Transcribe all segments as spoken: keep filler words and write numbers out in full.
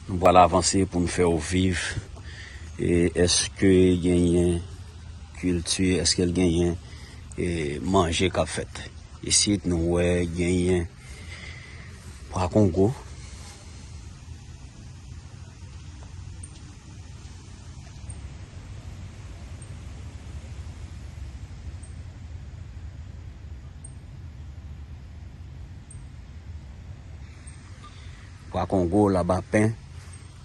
Nou pral avanse pou n fè w viv. E èske genyen kilti, èske l genyen, e, manje k ap fèt? Isit, nou wè genyen pwa kongo. Pwa kongo, labapen,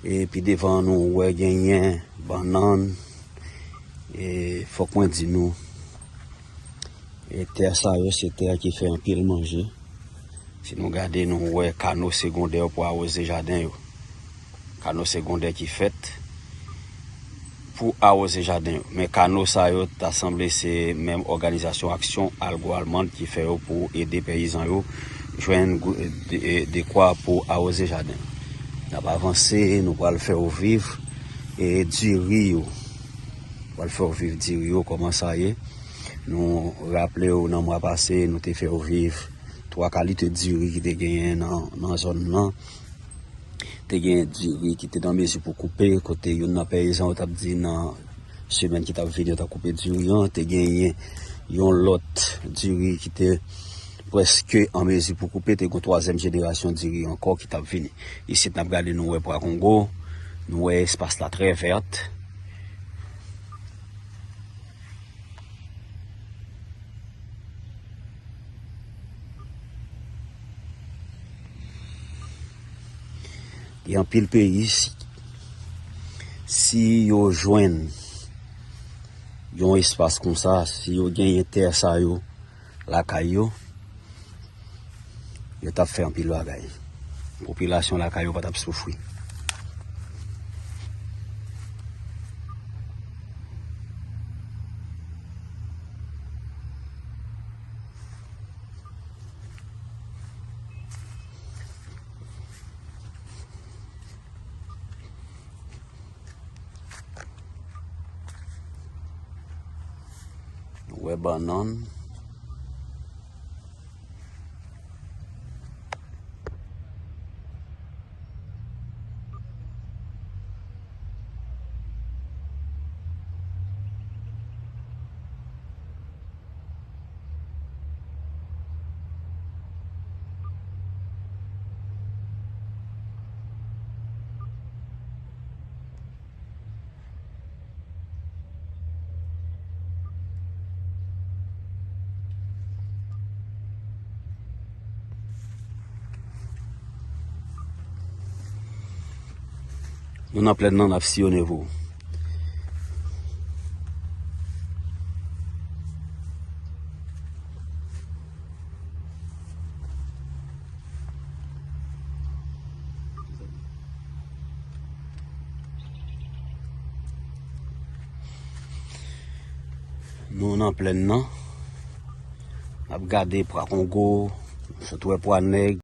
e pi devan nou wè genyen bannann. E fòk mwen di nou, e tè sa yo se tè ki fè anpil manje. Si nou gade, nou wè kano segondè pou awoze jaden yo. Kano segondè ki fèt pou awoze jaden yo. Men kano sa yo ta sanble se menm òganizasyon Aksyon Algo Almand ki fè yo pou ede peyizan yo jwenn gou- de- dekwa pou awoze jaden yo. N ap avanse, nou pral fè w viv e diri yo. Pral fè w viv diri yo, kòman sa ye. Nou raple w nan mwa pase, nou te fè w viv twa kalite diri ki te genyen nan, nan zòn nan. Te gen diri ki te nan mezi pou koupe, kote youn nan peyizan yo t ap di nan semèn ki t ap vini yo t ap koupe diri an. Te genyen yon lòt diri ki te prèske an mezi pou koupe. Te gen yon twazyèm jenerasyon diri ankò ki t ap vini. Isit n ap gade, nou wè pwa kongo, nou wè espas la trè vèt. Gen anpil peyi, si, si yo jwenn yon espas konsa, si yo genyen tè sa yo lakay yo, yo t ap fè anpil bagay. Popilasyon lakay yo pa t ap soufri. Nou wè bannann. Nou nan plèn nan, n ap siyone pou ou. Nou nan plèn nan. N ap gade pwa kongo, sot wè pwa nèg.